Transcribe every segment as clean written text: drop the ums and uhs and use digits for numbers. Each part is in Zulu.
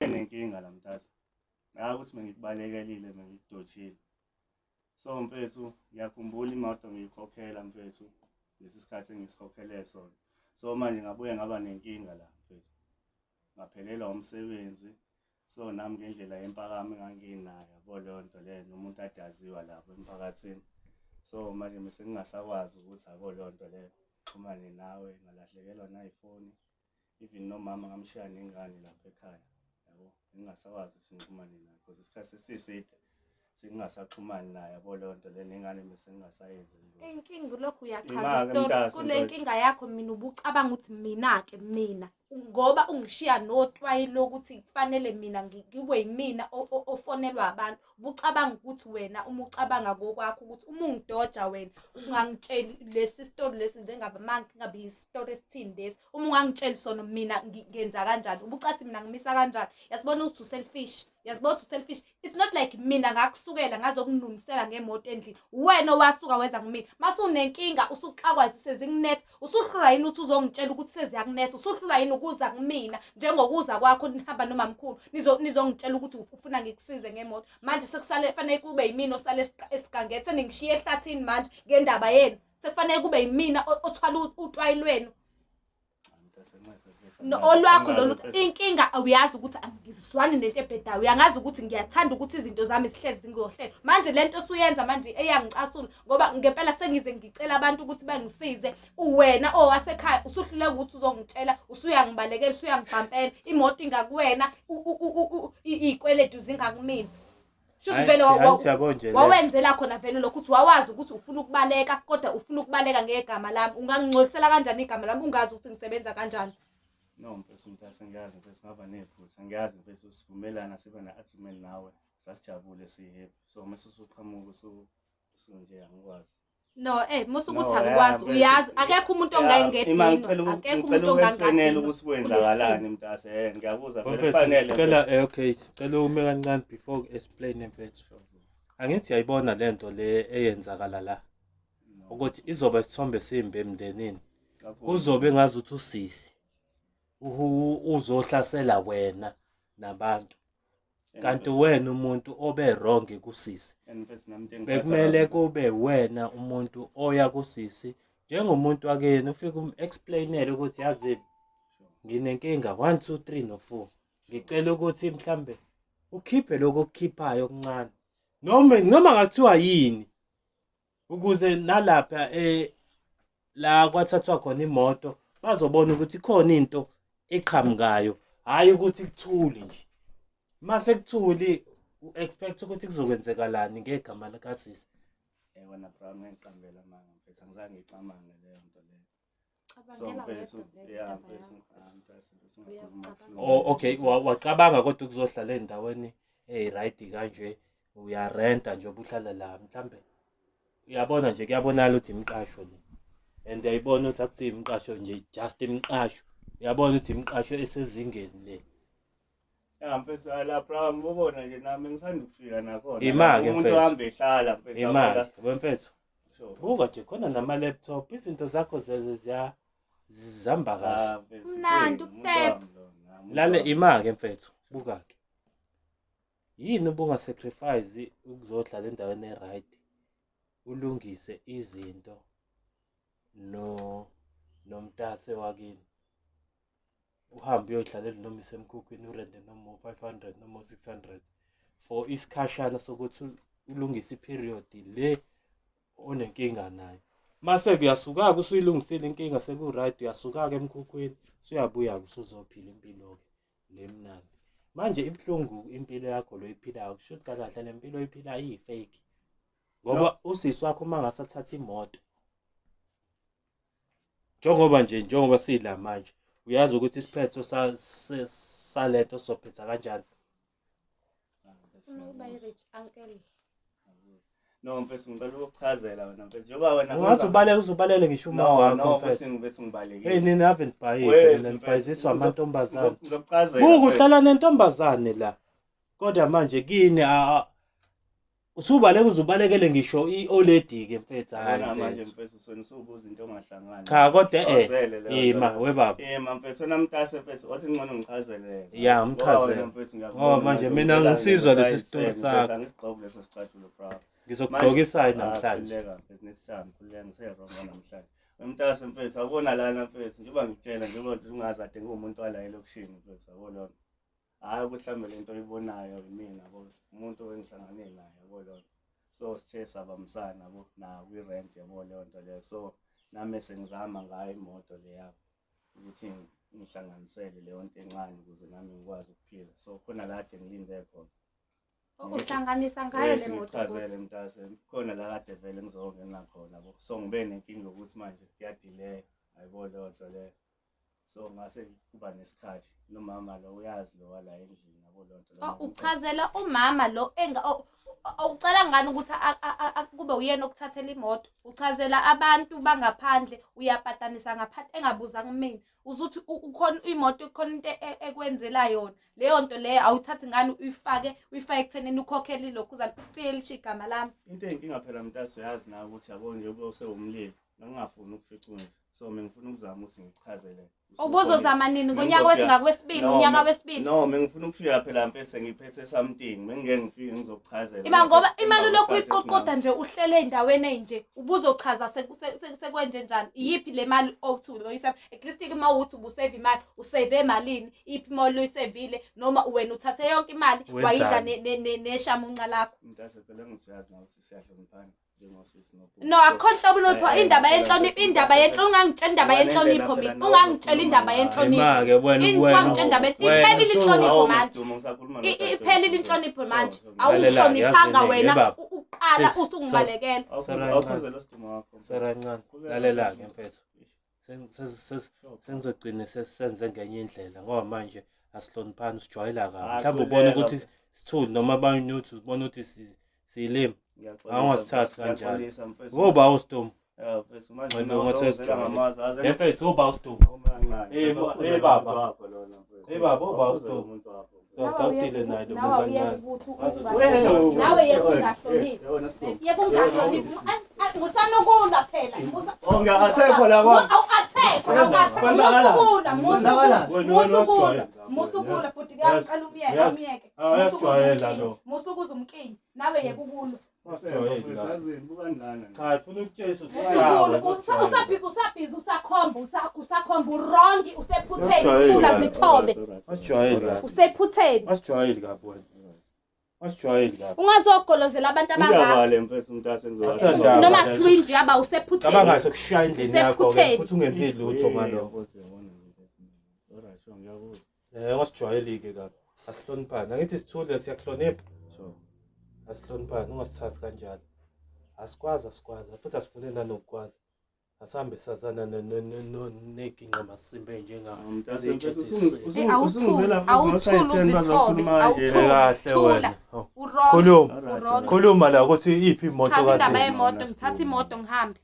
Nenkinga la mntase. Hayi ukuthi bengikubalekelile, bengikudojile. So mfethu, ngiyakhumbula imoto ngiyikhokhela mfethu, lesi sikhathi engisikhokhele sona. So manje ngabuye ngaba nenkinga la mfethu. Ngaphelelwa umsebenzi. So nami ngendlela yempakamo enganginayo, yabo leyo nto leyo, nomuntu adaziwa lapho emphakathini. So manje mese ngingasakwazi ukuthi, yabo leyo nto leyo, xhumane nawe, ngalahlekelwa nayifoni. Even nomama ngamshiya nengane lapha ekhaya, yabo, ngingasakwazi ukuthi ngixhumane naye because isikhathi sesiside sengingasaxhumani naye, yabo leyo nto le, nengane bese ngingasayenzi lutho. Inkinga lokhu uyachaza Ima-ke isitori mntase, kule mfethu. nkinga yakho. Mina ubucabanga ukuthi mina-ke mina ngoba ungishiya notwayi lokuthi kufanele mina ngibe yimina ofonelwa abantu, ubucabanga ukuthi wena uma ucabanga ngokwakho ukuthi uma ungidoja wena ungangitsheli lesi story lesi, njengabe mangabe isitori esithini lesi, uma ungangitsheli sona mina ngenza kanjani, ubucathi mina ngimisa kanjani. Yasibona ukuthi uselfish, uyazibona ukuthi uselfish. It's not like mina ngakusukela ngazokununisela ngemoto endlini, wena owasuka weza kumina. Mase unenkinga usuxakwa sezinginetha, usuhlulwa yini ukuthi uzongitshela ukuthi seziyakunetha? Usuhlulwa yini ukuza kumina njengokuza kwakho nihamba nomamkhulu nizongitshela ukuthi ufuna ngikusize ngemoto? Manje sekusale fanele kube yimina osale esigangeni, seningishiye ehlathini manje ngendaba yenu, sekufanele kube yimina othwala utwayi lwenu. Mntase, ncese, mfethu, No, angazi, olwakho angazi, lolu mfethu. Inkinga uyazi ukuthi angizwani nento ebhedayo, uyangazi ukuthi ngiyathanda ukuthi izinto zami zihlezi zingohlelo. Manje lento osuyenza manje eyangicasula, ngoba ngempela sengize ngicela abantu ukuthi bangisize, wena owasekhaya usuhluleka ukuthi uzongitshela, usuyangibalekela, usuyangibhampela, imoto ingakuwena, iy'kweletu zingakumina. Shuthi Hayi, vele angithi yabo nje wawenzela khona vele lokhu ukuthi wawazi ukuthi ufuna ukubaleka, kodwa ufuna ukubaleka ngegama lami. Ungangingcolisela kanjani igama lami ungazi ukuthi ngisebenza kanjani? No mfethu, mntase, ngiyazi mfethu ngaba nephutha, ngiyazi mfethu sivumelana siba ne-agreement nawe, sasijabule, siyi-happy. So mase usuqhamuka usunje, angikwazi. No, musa ukuthi No, angikwazi. yeah, mfethu. Uyazi akekho umuntu Yeah, ima ongangedinwa, akekho ngicela umuntu uku-explainela ongangadinwa ukuthi kulesi kwenzakalani mntase, ngiyakuzwa vele, Mfethu, kufanele sicela mfethu. okay, sicela ume kancane before explain, mfethu. Angithi uyayibona lento le eyenzakala la No, ukuthi izoba isithombe simbi emndenini. Kakhulu. Kuzobe ngazuthi usisi uzohlasela wena nabantu, kanti wena umuntu obe wrong kusisi. And mfethu, nami into engiphatha Bekumele kabi. kube wena umuntu oya kusisi njengomuntu wakini, ufike um-explainele ukuthi yazini, nginenkinga 1 2 3 no 4, ngicela ukuthi mhlambe ukhiphe lokho okukhiphayo okuncane noma ngathiwa yini, ukuze nalapha la kwathathwa khona imoto bazobona ukuthi ikhona into eqhamukayo, hayi ukuthi kuthuli nje. Mase kuthuli, u-expect ukuthi kuzokwenzekalani ngegama likasisi? Wena bra, ngiqambela amanga mfethu, angizange ngicamange leyo nto leyo. So Cabangela mfethu, wedwa vele yeah, indaba mfethu, yakho. ah, mntase, mfethu, ungakhuluma Uyazicabangela. kabuhlungu. Oh okay, wacabanga kodwa ukuzohlala endaweni eyi-right kanje, uyarenta nje obuhlala la, mhlambe uyabona nje kuyabonakala ukuthi imiqasho le, and uyayibona ukuthi akusiyo imiqasho nje, just imiqasho, uyabona ukuthi imiqasho esezingeni le. Ya mfethu, hayi la bra, ngibona nje nami ngisanda ukufika nakhona. Ima-ke, Umuntu mfethu. ohamba ehlala mfethu. Imali yabona. wemfethu. Sure. Buka nje khona nama-laptop, izinto zakho zihamba kahle. Ah, mfethu, Mnandi, hey, umuntu uphepha. wami lona, umuntu Lale wami. ima-ke mfethu, buka-ke, yini ubungasacrifice ukuzohlala endaweni e-right, ulungise izinto no nomntase wakini, uhambe uyoyihlalela noma isemkhukhwini, urente noma u-500 noma u-600 for isikhashana sokuthi ulungise i-period le onenkinga nayo? Mase kuyasuka-ke, usuyilungisile inkinga, seku-right, uyasuka-ke emkhukhwini, usuyabuya-ke, usuzophila impilo-ke le mnandi. Manje ibuhlungu impilo yakho lo oyiphilayo, kusho ukuthi kahle kahle le mpilo oyiphilayo iyi-fake, ngoba usisi wakho uma ngasathatha imoto njengoba nje njengoba sila manje, uyazi ukuthi isiphetho salento sophetha kanjani. Ah, mfethu, Ufuna ukuba ngiyakuzwa. i-rich uncle. No mfethu, ngicela ukukuchazela wena mfethu, njengoba wena Ungathi ubaleke, uzubalele ngisho uma No, wakho no mfethu. mfethu, mfethu, ngibalekile. Hey, nina ave nibhayise. Wethu, Nina mfethu, nibhayisiswa amantombazane. Ngizokuchazela, Buka, mfethu. uhlala nentombazane la, kodwa manje kini Usubaleka uzubalekele ngisho i-oledi ke mfethu, hayi Yabona manje mfethu. mfethu usona usubuza into ongahlangani. Cha kodwa Awuzele leyo ima nto. we baba. Ima mfethu wena mntase mfethu wathi ngcono ngichazele yena. Ya, Ngoba umchazele. wena mfethu ngiyakubona Ngoba manje mina uzela ngisizwa nje lesi story mfethu, sakho. Angisigqoki leso sicathulo bro. Ngizokugqokisa Ah, namhlanje. khululeka mfethu next time khululeka ngise-wrong namhlanje. Mntase mfethu awubona lana mfethu njengoba ngikutshela njengoba ungazi kade ngiwumuntu wala elokishini mfethu yabo lona. Hhayi ukuthi mhlawumbe le nto oyibonayo yimina yabo umuntu engihlangane naye yabo lona. So sithe sabambisana yabo nayo kwi-rent yabo leyo nto leyo. So nami sengizama ngayo imoto le yabo ukuthi ngihlanganisele leyo nto encane ukuze nami ngikwazi ukuphila. So khona la kade ngilinde khona. Uhlanganisa ngayo le Ethi moto ngichazele futhi. mntase khona la kade vele ngizongena khona yabo. So ngibe nenkinga yokuthi manje kuyadileya ayibo leyo nto leyo. So ngase kuba nesikhathi nomama lo uyazi lo wala endlini yabo leyo nto leyo. Oh, uchazela umama lo enga ucela ngani ukuthi kube uyena okuthathela imoto? Uchazela abantu bangaphandle uyapatanisa ngaphandle engabuzanga mina. Uzuthi ukhona imoto khona into ekwenzela yona. Leyo nto leyo awuthathi ngani uyifake uyifake ekuthenini ukhokhele lokhu uclearishe igama lami. Into eyinkinga phela mntase uyazi nawe ukuthi yabo nje ube usewumlilo ngangingafuni ukufica unje. So mina ngifuna ukuzama ukuthi ngichazele. Ubuzozama nini ngonyaka wesingakwesibili No, unyaka wesibili? No, mina ngifuna ukufika phela mfethu ngiphethe something. Mengike ngifike ngizokuchazela. Ima ngoba imali Emva ulokhu kwesikhathi uyiqoqoda nje uhlele ey'ndaweni ey'nje ubuzochaza sekwenje njani iyiphi le mali othi uyoyiseva at least uma uthi ubuseva imali useve malini iphi imali oyisevile noma wena uthathe yonke imali Wenzani? wayidla neshamunca lakho. Mntase phela ngizoyazi nawe ukuthi siyahloniphana njengosisi nobhuti. No, akukho nhlobo nopho indaba phela yenhlonipho mfethu, indaba mntase, yenhlonipho ungangitshela indaba Ngoba nendlela yenhlonipho phela mina nawe ungangitshela ozokhuluma indaba ngayo. yenhlonipho. Ima-ke wena wena. Ungangitshela indaba wena iphelile inhlonipho Hawu, manje. Msidumo, ngisakhuluma Iphelile nodadewethu. inhlonipho manje. So, so, Awungihloniphanga Lalela, wena baba. uqala Sis, usungibalekela. Sara Awukhuze lo sidumo wakho. Sara ncane. Lalela-ke mfethu. Sengizogcina sesenze ngenye indlela ngoba manje asihloniphani sijwayela kabi. Ah, Mhlawumbe ubone khululeka ukuthi sithule noma abanye uthi ubone ukuthi siyilimi. Ngiyaxolisa, Awungasithathi kanjalo. ngiyaxolisa, mfethu. Ngoba uSdumo. Ya, mfethu, manje Wena mina ungathi uzongizela sijwayele. ngamazwi, aze- Mfethu uba uSdumo. Uma kancane. Eh, Awukhuze eh, lo baba. muntu wakho lona, mfethu. Eh, baba, uba Awukhuze lo uSdumo. muntu wakho, mfethu. Dawudile naye lo muntu kancane. Nawe yeka ungahloniphi. Eh, wena Sidumo. Yeka ungahloniphi. Musanokulwa phela. Oh, ngiya-attack-wa la kwami. Awu-attack-wa, awu-attack-wa. Kwenzakalani? Musukulwa, Kwenzakalani? musukulwa, Wena, musukulwa bhuti kuyaqala umyeke, Yazi. umyeke. Ah, uyasijwayela lo. Musukuza umkinyi. Nawe yeka ukulwa. Wasijwayeli la. Yazini, bukani lana. Cha, sifuna ukutshela ukuthi Musukulwa, usabhizi usabhizi usakhomba usakhomba urongi usephutheni Uyasijwayela. thula zithobe. Wasijwayeli kabi. Usephutheni. Wasijwayeli kabi wena. Wasijwayeli kabi. Ungazogolozela abantu abangaka. Ungavale mfethu mntase Asithandaba. Noma kuthiwa indlu yaba usephutheni. Cabanga sokushaya endlini yakho ke Usephutheni. futhi ungenzi lutho ngalokho. Alright, sure, ngiyakuzwa. Wasijwayeli ke kabi. Asihloniphani. Angithi sithule siyakuhlonipha. Sure. Asihloniphani ungasithathi kanjalo. Asikwazi asikwazi futhi asifune nanokukwazi. Asihambe sazana neginqa masimbe njenga. Mntase mfethu Eh, awuthuli, usungizela awuthuli uzithobe, awuthuli. Kahle Thula. wena. Oh. Urongi. Khuluma. Urongi. Khuluma la ukuthi iphi imoto Chaza indaba kasisi. yemoto, ngithatha imoto ngihambe.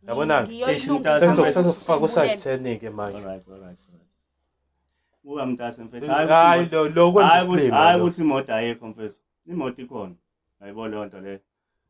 Yabonani? Ngiyoyilungisa. Sengizokufaka usize 10 ke manje. Alright, alright, alright. Buka mntase mfethu. Hayi lo kwenza Hayi ukuthi isilima. hayi lo. ukuthi imoto ayikho mfethu. Imoto ikhona. Ayibo leyo nto leyo.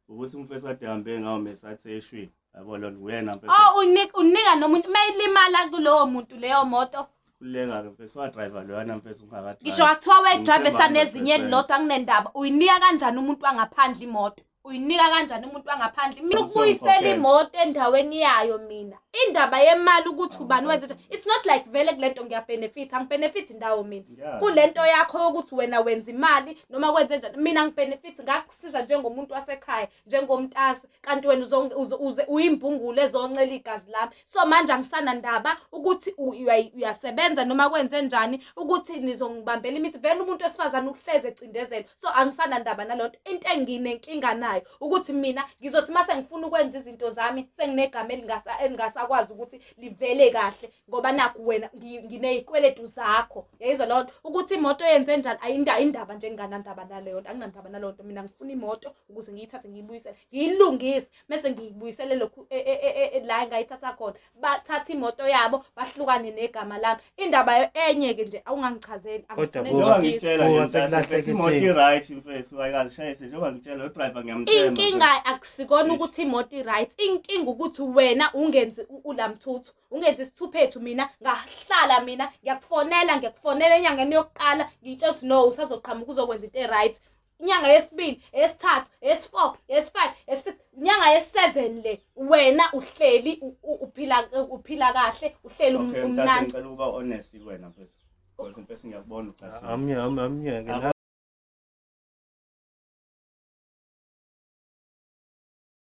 Ukuthi umfethu ade hambe ngawo mesathi eshwini. Yabo leyo nto uyena mfethu. Oh unika nomuntu mayilimala kulowo muntu leyo moto. Khululeka ke mfethu wa driver loyana mfethu ungakadrive. Ngisho kwathiwa we drive Ngithemba sanezinye 100%. elilodwa kunendaba. Uyinika kanjani umuntu wangaphandle imoto? Uyinika kanjani umuntu wangaphandle? Mina ukubuyisela Awusongikhokhela. imoto endaweni yayo mina. Indaba yemali ukuthi ubani wenze njani. It's not like vele kulento ngiyabenefit, angibenefit indawo mina. Ngiyazi. Kulento yakho yokuthi wena wenza imali noma kwenze njani mina ngibenefit ngakusiza njengomuntu wasekhaya njengomntasi kanti wena uze uyimbungulu ezoncela igazi lami. So manje angisanandaba ukuthi uyasebenza noma kwenze njani ukuthi nizongibambela imithi vele umuntu wesifazane uhleze ecindezelwe. So angisanandaba nalonto into enginenkinga nayo nayo, ukuthi mina ngizothi uma sengifuna ukwenza izinto zami senginegama elingasakwazi ukuthi livele kahle, ngoba nakhu wena nginezikweletu zakho. Yayizwa leyo nto, ukuthi imoto yenze njani, indaba nje enginganandaba naleyo nto, anginandaba naleyo nto. Mina ngifuna imoto ukuze ngiyithathe ngiyibuyisele, ngiyilungise, mese ngiyibuyisele lokhu la engayithatha khona. Bathathe imoto yabo, bahlukane negama lami. Indaba enye-ke nje awungangichazeli, Kodwa angifune buka- Njengoba nje ngikutshela nje Buka, mntase, sekulahleka mfethu, imoto isimo. i-right mfethu, ayikazishayise. Njengoba ngikutshela, lo driver ngiyamthemba. Inkinga akusikona Eish. ukuthi imoto i-right, inkinga ukuthi wena ungenzi ulamthuthu, ungenzi isithuphethu. Mina ngahlala, mina ngiyakufonela, ngiyakufonela enyangeni yokuqala, ngiyitshela ukuthi no, usazoqhamuka uzokwenza into e-right. Inyanga yesibili, eyesithathu, eyesi-four, eyesi-five, eyesi-six, inyanga yesi-seven le wena uhleli uphila kahle, uhleli Okay, mntase, umnandi. ngicela ukuba honest kuwena mfethu. Because mfethu ngiyakubona ucasile. Amnyeke.